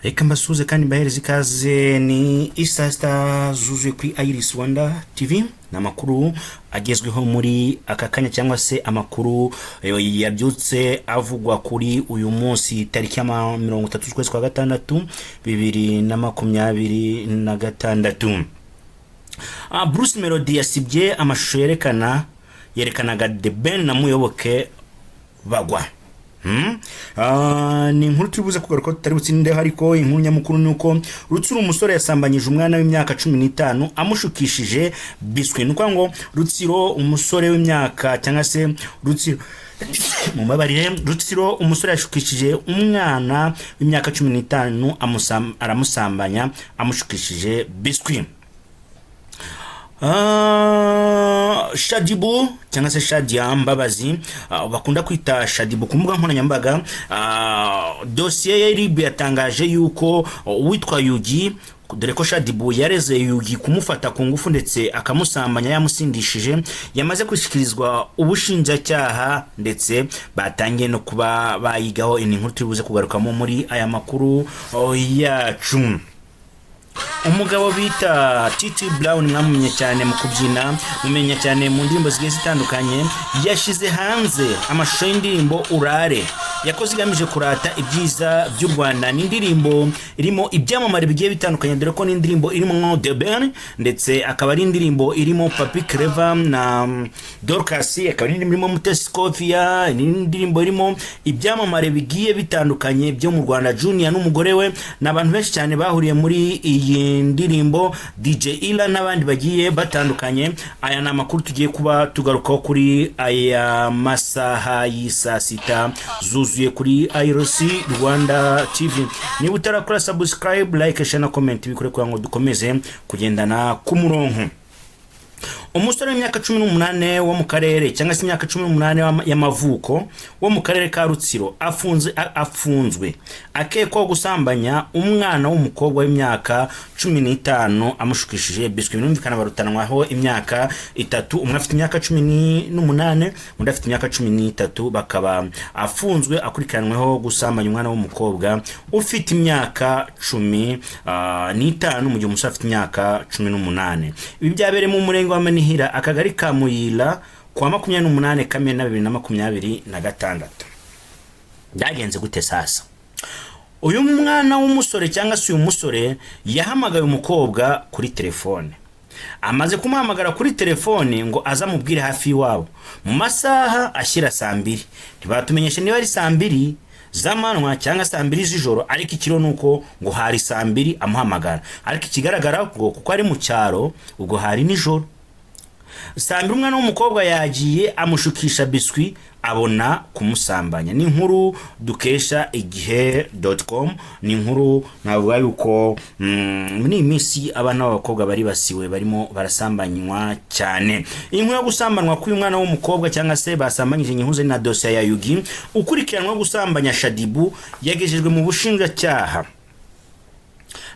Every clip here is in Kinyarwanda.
Reka mbasuhuze kandi mbahereze ikaze. Ni isaa sita zuzuye kuri Iris Rwanda TV. Ni amakuru agezweho muri aka kanya, cyangwa se amakuru yabyutse avugwa kuri uyu munsi, tariki ya 30 z'ukwezi kwa gatandatu 2026. Bruce Melody yasibye amashusho yerekanaga The Ben na Muyoboke bagwa. Ni inkuru turi buze kugaruka, tutari butsindeho, ariko inkuru nyamukuru ni uko Rutsiro umusore yasambanyije umwana w'imyaka 15 amushukishije biswi. Ni ukuvuga ngo Rutsiro umusore w'imyaka, cyangwa se Rutsiro, mubabarire, Rutsiro umusore yashukishije umwana w'imyaka 15, aramusambanya amushukishije biswi. Shaddyboo cyangwa se Shadia Mbabazi, bakunda kwita Shaddyboo ku mbuga nkoranyambaga, dosiye ya RIB yatangaje yuko uwitwa Yugi, dore ko Shaddyboo yareze Yugi kumufata ku ngufu ndetse akamusambanya yamusindishije, yamaze gushyikirizwa ubushinjacyaha ndetse batangiye no kuba bayigaho. Ni inkuru turi buze kugarukamo muri aya makuru yacu. Umugabo bita Titi Brown, mwamumenye cyane mu kubyina, mumenya cyane mu ndirimbo zigiye zitandukanye, yashyize hanze amashusho y'indirimbo Urare yakoze igamije kurata ibyiza by'u Rwanda. Ni indirimbo irimo ibyamamare bigiye bitandukanye, dore ko ni indirimbo irimo The Ben, ndetse akaba ari indirimbo irimo Papi Clever na Dorcas, akaba ari indirimbo irimo Mutesi Scovia. Ni indirimbo irimo ibyamamare bigiye bitandukanye byo mu Rwanda, Junior n'umugore we. Ni abantu benshi cyane bahuriye muri iyi ndirimbo, DJ Ila n'abandi bagiye batandukanye. Aya ni amakuru tugiye kuba tugarukaho kuri aya masaha y'isaa sita zuzuye kuri IRC Rwanda TV. Niba utarakora subscribe, like, share na comment, bikore kugira ngo dukomeze kugendana ku murongo. Umusore w'imyaka 18 wo mu karere, cyangwa se imyaka 18 y'amavuko, wo mu karere ka Rutsiro afunzwe akekwaho gusambanya umwana w'umukobwa w'imyaka 15 amushukishije biswi. Birumvikana barutanwaho imyaka 3, umwe afite imyaka 18, undi afite imyaka 13. Bakaba afunzwe akurikiranweho gusambanya umwana w'umukobwa ufite imyaka 15, mu gihe umusore afite imyaka 18. Ibi byabereye mu murenge wa Manihira, akagari ka Muyira, kuwa 28 Kamena 2026. Byagenze gute sasa? Uyu mwana w'umusore, cyangwa se uyu musore, yahamagaye umukobwa kuri telefone. Amaze kumuhamagara kuri telefone ngo aze amubwire hafi y'iwabo mu masaha ashyira saa mbiri. Ntibatumenyeshe niba ari saa mbiri z'amanywa cyangwa saa mbiri z'ijoro, ariko ikiro ni uko ngo hari saa mbiri amuhamagara. Ariko ikigaragara ngo kuko ari mu cyaro, ubwo hari nijoro saa mbiri, umwana w'umukobwa yagiye amushukisha biswi, abona kumusambanya. Ni inkuru dukesha igihe.com. Ni inkuru navuga yuko muri iyi minsi abana b'abakobwa bari basiwe, barimo barasambanywa cyane. Iyi nkuru yo gusambanwa k'uyu mwana w'umukobwa, cyangwa se basambanyije, nyihuze na dosiye ya Yugi ukurikiranwa gusambanya Shaddyboo, yagejejwe mu bushinjacyaha.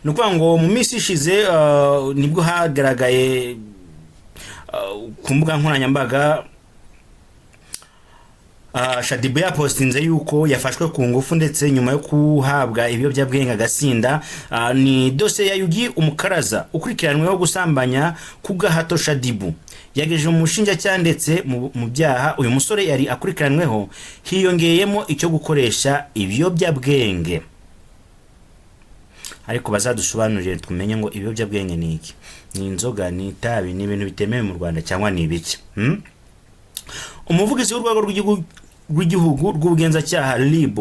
Ni ukuvuga ngo mu minsi ishize nibwo hagaragaye ku mbuga nkoranyambaga Shaddyboo yapostinze yuko yafashwe ku ngufu ndetse nyuma yo kuhabwa ibiyobyabwenge agasinda. Ni dosiye ya Yugi Umukaraza ukurikiranweho gusambanya ku gahato Shaddyboo, yagejeje mu mushinjacyaha, ndetse mu byaha uyu musore yari akurikiranweho hiyongeyemo icyo gukoresha ibiyobyabwenge. Ariko bazadusobanurire tumenye ngo ibiyobyabwenge ni iki? Ni inzoga, ni itabi, ni ibintu bitemewe mu Rwanda, cyangwa ni ibiki? Umuvugizi w'urwego rw'igihugu rw'ubugenzacyaha RIB,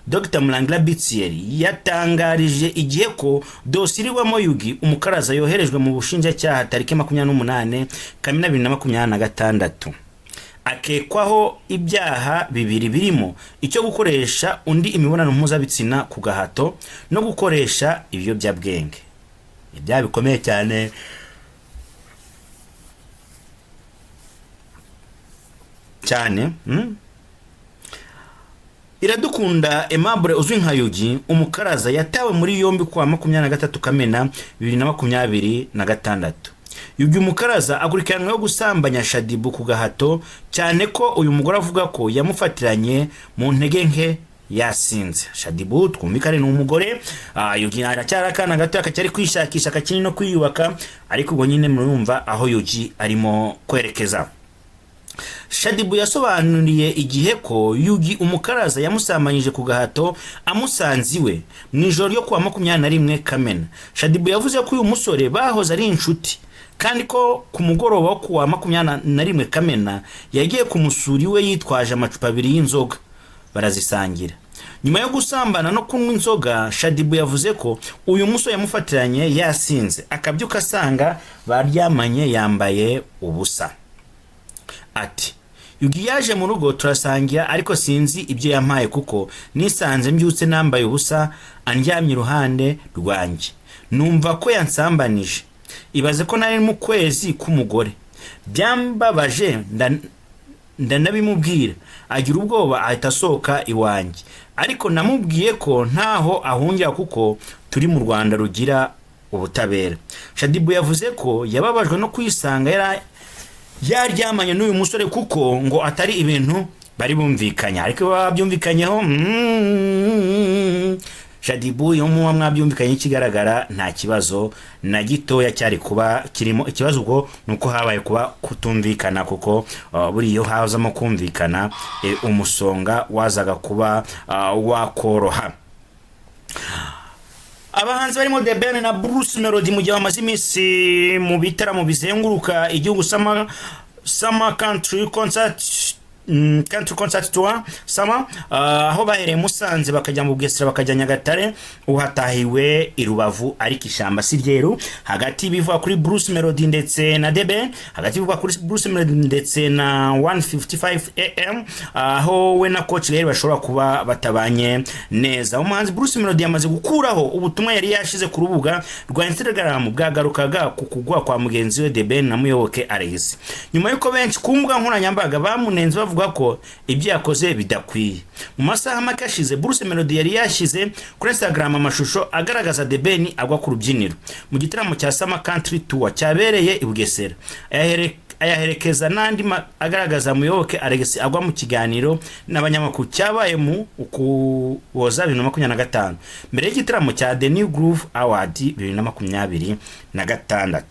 Dr Murangira Bitsiyeri, yatangarije Igihe ko dosiye irigwamo Yugi Umukaraza yoherejwe mu bushinjacyaha tariki 28 Kamena 2026. Akekwaho ibyaha bibiri birimo icyo gukoresha undi imibonano mpuzabitsina ku gahato no gukoresha ibiyobyabwenge, ibyaha bikomeye cyane cyane. Iradukunda Aimable uzwi nka Yugi Umukaraza yatawe muri yombi kuwa 23 Kamena 2026. Yugi Umukaraza akurikiranweho gusambanya Shaddyboo ku gahato, cyane ko uyu mugore avuga ko yamufatiranye mu ntege nke. Yasinze. Shaddyboo, twumvikane, ni umugore. Yugi aracyari akana gato, akacyari kwishakisha, akakiri no kwiyubaka, ariko ubwo nyine murumva aho Yugi arimo kwerekeza. Shaddyboo yasobanuriye Igihe ko Yugi Umukaraza yamusambanyije ku gahato amusanze iwe mu ijoro ryo kuwa 21 Kamena. Shaddyboo yavuze ko uyu musore bahoze ari inshuti, kandi ko ku mugoroba wo kuwa 21 Kamena yagiye kumusura iwe yitwaje amacupa abiri y'inzoga, barazisangira. Nyuma yo gusambana no kunywa inzoga, Shaddyboo yavuze ko uyu musore yamufatiranye yasinze, akabyuka asanga baryamanye yambaye ubusa. Ati: "Yugi yaje mu rugo turasangira, ariko sinzi ibyo yampaye kuko nisanze mbyutse nambaye ubusa, andyamye iruhande rwanjye, numva ko yansambanije. Ibaze ko nari mu kwezi k'umugore. Byambabaje, ndanabimubwira, agira ubwoba ahita asohoka iwanjye, ariko namubwiye ko ntaho ahungira kuko turi mu Rwanda rugira ubutabera." Shaddyboo yavuze ko yababajwe no kwisanga yari yaryamanye n'uyu musore, kuko ngo atari ibintu bari bumvikanye, ariko baba babyumvikanyeho. Shaddyboo, iyo muba mwabyumvikanye, ikigaragara nta kibazo na gitoya cyari kuba kirimo. Ikibazo ubwo ni uko habaye kuba kutumvikana, kuko buriya iyo hazamo kumvikana, umusonga wazaga kuba wakoroha. Abahanzi barimo The Ben na Bruce Melody, mu gihe bamaze iminsi mu bitaramo bizenguruka igihugu, Summer Country Concert, Country Concert Tour Summer, aho bahereye Musanze, bakajya mu Bugesera, bakajya Nyagatare, uhatahiwe i Rubavu, ariko ishyamba si ryeru. Hagati bivuga kuri Bruce Melody ndetse na The Ben, hagati bivuga kuri Bruce Melody ndetse na 155 AM, aho we na Coach rero bashobora kuba batabanye neza. Umuhanzi Bruce Melody yamaze gukuraho ubutumwa yari yashize ku rubuga rwa Instagram bwagarukaga ku kugwa kwa mugenzi we The Ben na Muyoboke Alex, nyuma y'uko benshi ku mbuga nkoranyambaga bamunenze bavuga ko ibyo yakoze bidakwiye. Mu masaha make ashize, Bruce Melody yari yashyize kuri Instagram amashusho agaragaza The Ben agwa ku rubyiniro mu gitaramo cya Summer Country Tour cyabereye i Bugesera, ayaherekeza n'andi agaragaza Muyoboke Alex agwa mu kiganiro n'abanyamakuru cyabaye mu Ukuboza 2025, mbere y'igitaramo cya The New Groove Award 2026.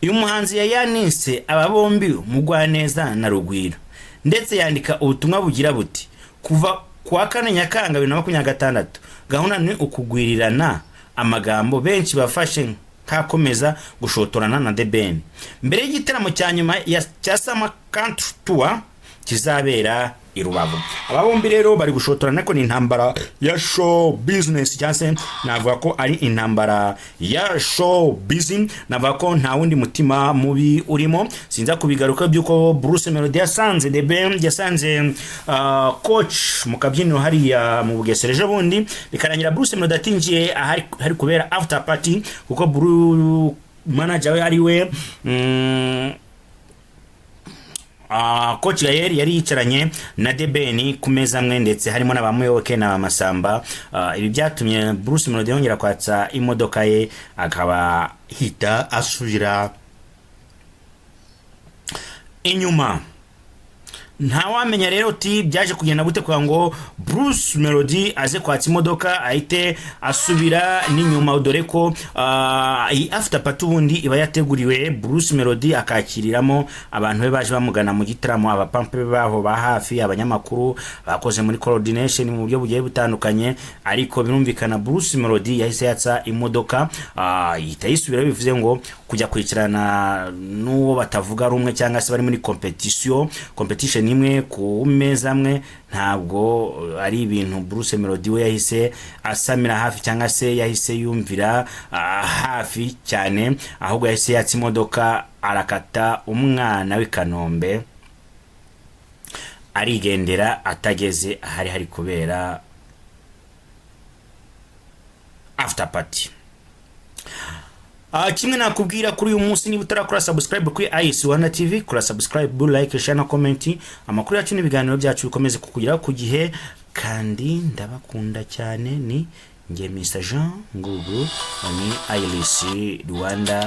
Uyu muhanzi yayanise aba bombi Mugwaneza na Rugwiro, ndetse yandika ubutumwa bugira buti: "Kuva kuwa kane Nyakanga 2026, gahunda ni ukugwirirana amagambo benshi bafashe nk'akomeza gushotorana na The Ben mbere y'igitaramo cya nyuma cya Summer Country Tour kizabera i Rubavu." Aba bombi rero bari gushotorana, ariko ni intambara ya show business, cyangwa se navuga ko ari intambara ya show busy. Navuga ko nta wundi mutima mubi urimo. Sinza kubigaruka by'uko Bruce Melody yasanze The Ben, yasanze Coach mu kabyiniro hariya mu Bugesera ejo bundi, bikarangira Bruce Melody atinjiye ahari hari kubera after party, kuko Bruce manager we ari we Coach Gael yari yicaranye na The Ben ku meza amwe, ndetse harimo na ba Muyoboke na ba Masamba. Ibi byatumye Bruce Melody yongera kwatsa imodoka ye, akaba hita asubira inyuma. Ntawamenya rero uti byaje kugenda gute kugira ngo Bruce Melody aze kwatsa imodoka ahite asubira n'inyuma, dore ko iyi after party ubundi iba yateguriwe Bruce Melody, akakiriramo abantu be baje bamugana mu gitaramo, abapampe baho ba hafi, abanyamakuru bakoze muri coordination mu buryo bugiye butandukanye. Ariko birumvikana Bruce Melody yahise yatsa imodoka, ihita yisubira, bivuze ngo kujya kwicarana n'uwo batavuga rumwe cyangwa se bari muri competition imwe ku meza amwe, ntabwo ari ibintu Bruce Melody we yahise asamira hafi cyangwa se yahise yumvira hafi cyane, ahubwo yahise yatsa imodoka, arakata umwana w'i Kanombe, arigendera atageze ahari hari kubera after party. Kimwe nakubwira kuri uyu munsi, niba utarakora subscribe kuri Ice Rwanda TV, kora subscribe, like, share na comment, amakuru yacu n'ibiganiro byacu bikomeze kukugeraho ku gihe. Kandi ndabakunda cyane, ni njye Mr Jean Ngugu, ni Iris Rwanda.